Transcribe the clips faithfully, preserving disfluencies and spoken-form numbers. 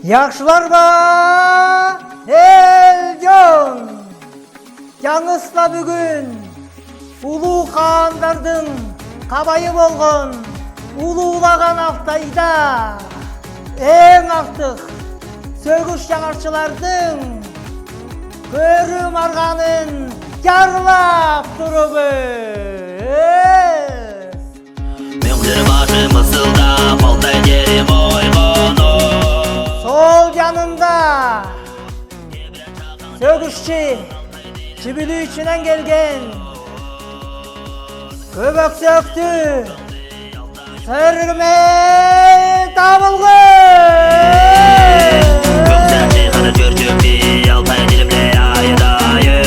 Яхшылар ба, эл-жон! Яңыс та бюгюн улуу хаандардынъ кабайы болган улуулаган Алтайда эң артых сөгүш-чаңарчылардынъ көрүм арганын ярлап турубуз. Мөңгир башы мысылдап, Алтай тери ойгонор. Сол янында сөгүшчү, Чүбүлүү ичинен келген Көбөк Сөөктү Сергемей Табылгын! Көк саачы кара чөрчөктү Алтай тилимле айдайын.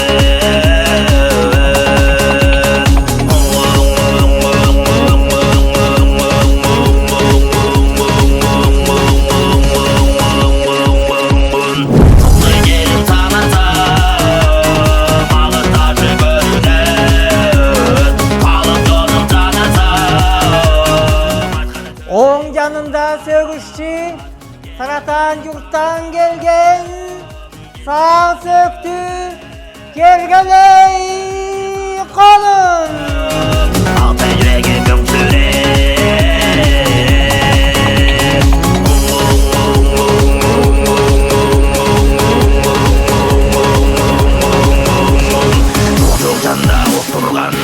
Оң янында сөгүшчү, Сарыатаан журттан келген Саал Сөөктү Кергелей колун. Алтай журегим мөңсүреп. Жок-жок жанда олтурган,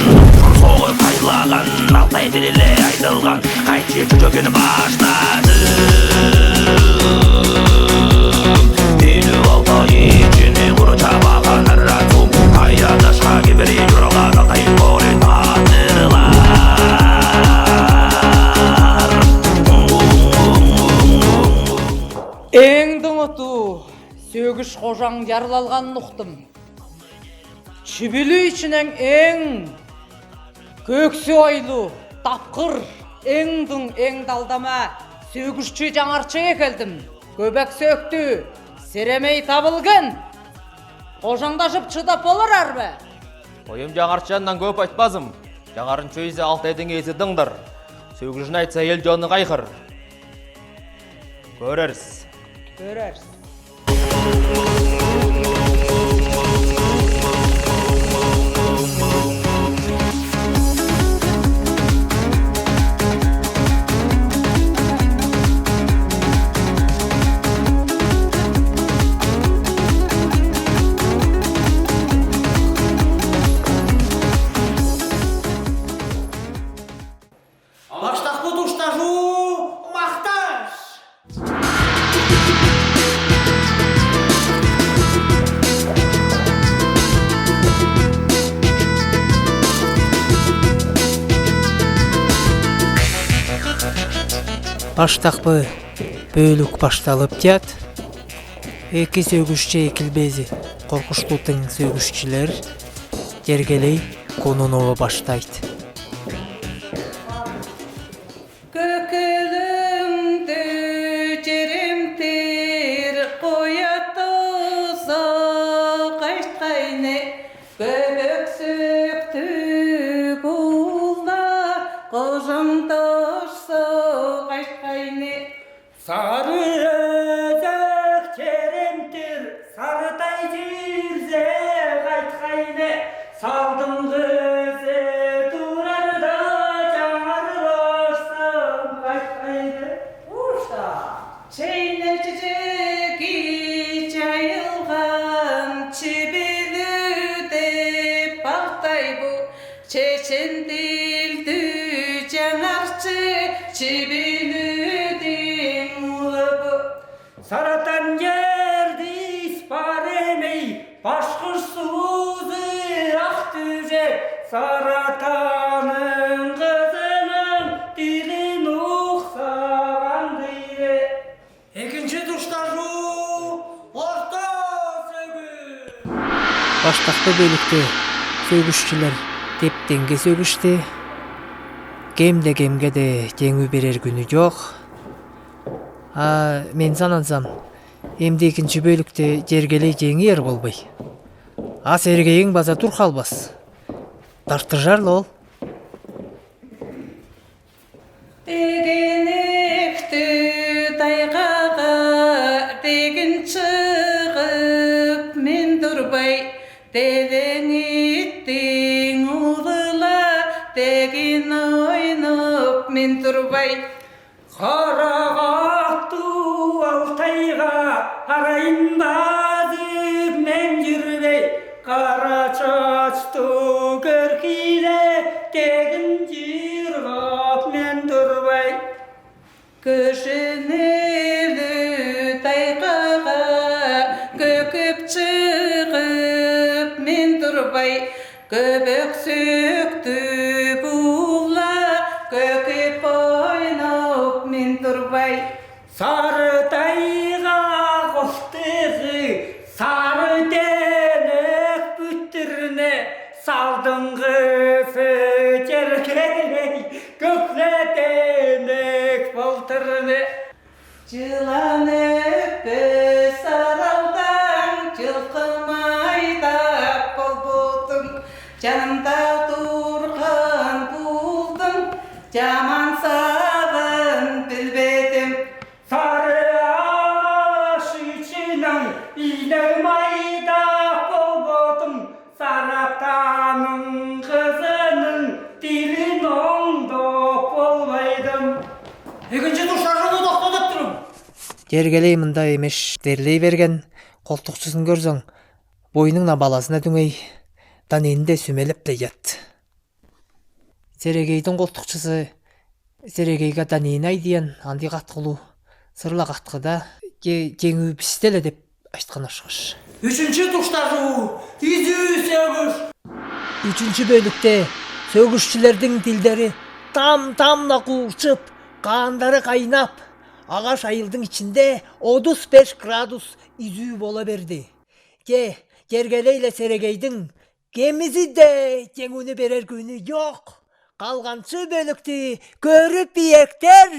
согып айланаган, Алтай тилинле айтылган. Кайчы чүчөкин баштадым. Илүү Алтай ичине кур чабаган ыран суу. Кайда дашка кибири журган Алтай болит батырлар. Эң дыңоту сөгүш кожаң ярлалганын уктум. Чүбүлүү ичинен эң көөксү ойлу, тапкыр, эң дың, эң далдама сөгүшчү-чаңарчыга келдим. Көбөк Сөөктү Сергемей Табылгын. Кожаңдашып чыдап болурар бе? Оюм чаңарчы, андан көп айтпазым. Чаңарын чөйзе, Алтайдың ээзи дыңдар. Сөгүшүн айтса, эл-жон кайхыр. Көрерис. Көрерис. Баштапкы туштажуу «Макташ». Баштапкы бөлүк башталып тият. Эки сөгүшчү экилбези, коркуштутуң сөгүшчүлер. Тергелей Конунова баштайт. Көөк көлүңдү черемтир коя тосо кайткайны, Көбөк Сөөктү куулда кожаң тосо кайткайны. Сары Өзек черемтир Сарытай чирзе кайткайны, Салдың кызы турарда чаңарлашсам кайткайны. Ушта. Чейне чечеги чайылган Чүбүлүү деп Алтай бу. Чечен тилдүү чаңарчы Чүбүлүүдүн улубу. Сарыатаан жерде ис бар эмей, башкыр суузу ак түжеп, Сарыатаанның кызының тилин уксаган дийди. Экинчи туштажуу орто сөгүс. Баштапкы бөлүкте сөгүсчүлер теп-теңге сөгүштү. Кем де кемге де теңүү берер күнү жок. А мен санасам, эмди экинчи бөлүкте Тергелей жеңер болбай. А Сергейиң база тур калбас. Тартыжар-ла ол. Тегин ойнап мен турбай. Харагаттуу Алтайга арайын базып мен жүрбей, кара шаштуу Көркиле тегин жыргап мен турбай. Көшенели тайгага көгип чыгып мен турбай, көбөк сөөктүү буула көгип ойнап мен турбай. Сары тайга колтугу, сары тенек бүттүрүне, салдыңгы сыжыр келей, көгүле тенек болтуруне. Жылан өппес аралдаң жылқым айдап болбодум, жанымда турган булдуң жаман сабын билбедим. Сары агаш ичинен ийнегим айдап болбодум, сары атаның кызының тилин оңдоп болбайдым. Экинчи туштажууну токтодуп турум. Тергелей мында эмеш терлей берген, колтукчузун көрзөң, бойнуң на балазына дүңей, даниинде сүмелеп-ле ят. Серегейдиң колтукчузу Серегейге даниин айдыян, андый каткылуу, сырла каткыда, ке-, кеңүүбүсте-ле деп айткан ошкош. Үчүнчү туштажуу, изүү сөгүш. Үчүнчү бөлүкте сөгүшчүлердиң тилдери там-там на куурчуп, каандары кайнап, агаш айылдың ичинде отуз беш градус изүү бола берди. Ке, Тергелей-ле Серегейдиң кемизи-де кеңүүнү берер күүнү йок. Калганчы бөлүктү көрүп иектер.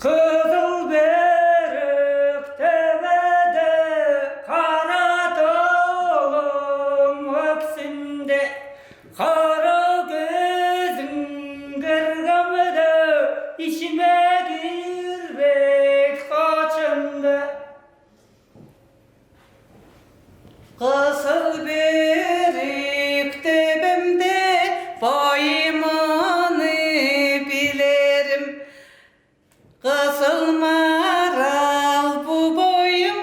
Кызыл бөрүк төбеде, кара тылым өксүмде, кара көзүм көргемде, ичиме кирбейт качан да. Кызыл бөрүк төбемде бойым, аны билерим. Кызыл марал бу бойым,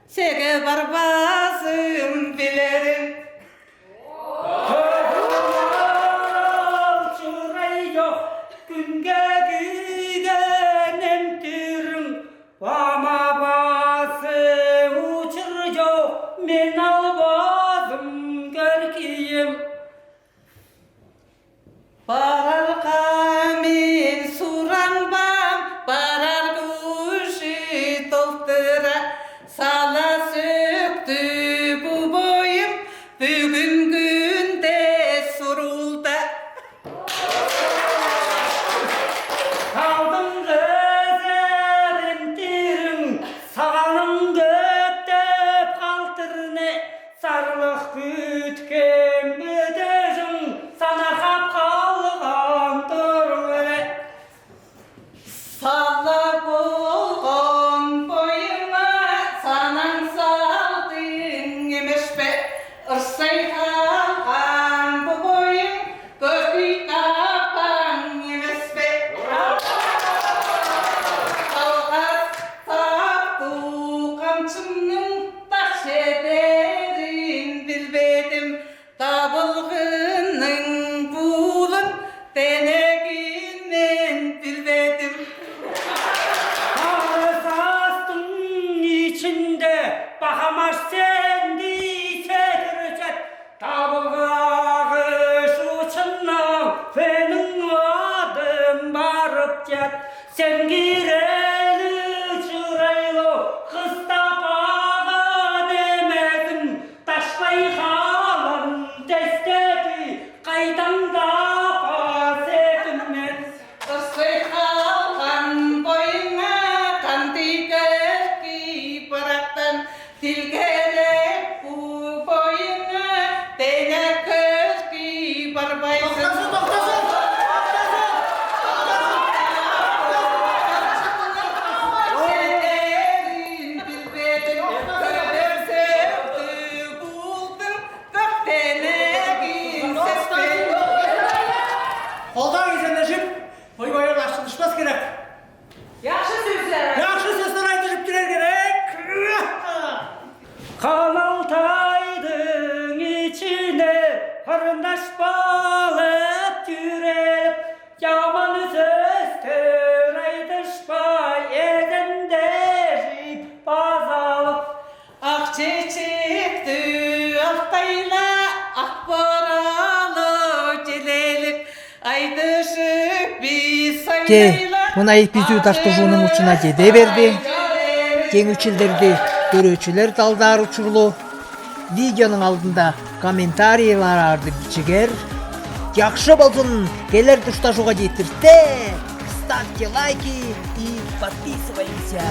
сеге барбазын билерим. Кызыл марал чырай жок, күнге күйген эмтириң. Ама басы учур жок, мен албазым көркийим. Барарга мен суранбам, барар күшү толтура. Сала сөөктүү бу бойум, бүгүн күнде сурулда. Алдыңгы эзерин тириң, саганың көптеп калтыр не, сарлык күткен бөтежиң, санархап калган туруң эле. Сала болгон бойума санаң салдың эмеспе? Ырсай калган бу бойуң көркүй таппаң эмеспе? Алгас таптуу камчымның тас этерин билбедим. Табылгынның булун тенегин мен билбедим. Кара састың ичинде бахамаш сенди сетирчет. Табылгагы шучуннан сенин адың барып жат. Сен кирели чырайлы кыз таппаган эмесиң. Ташлай калам тесте Алдан исәнләшеп, ой-ой, ашчылышпас кирәк. Яхшы сүзләр. Яхшы сүзләр айтышып йөрер кирәк. Каналтайдың ичине кырнаш балык тирәлеп, яман сүзләр айтышпай, әдәмдәр җыеп пазалык. Ак чәчәк ту алтайла, ак боралу җиләлеп, айтышып бис. Те, мына эпизод артышуның учына җитә бирде. Җиңүчеләрне күрүчеләр дә алдар учурлу. Видеоның алдында комментарийларны бичегәр. Яхшы болсын, келер тушташуга җитертә. Ставьте лайки и подписываемся.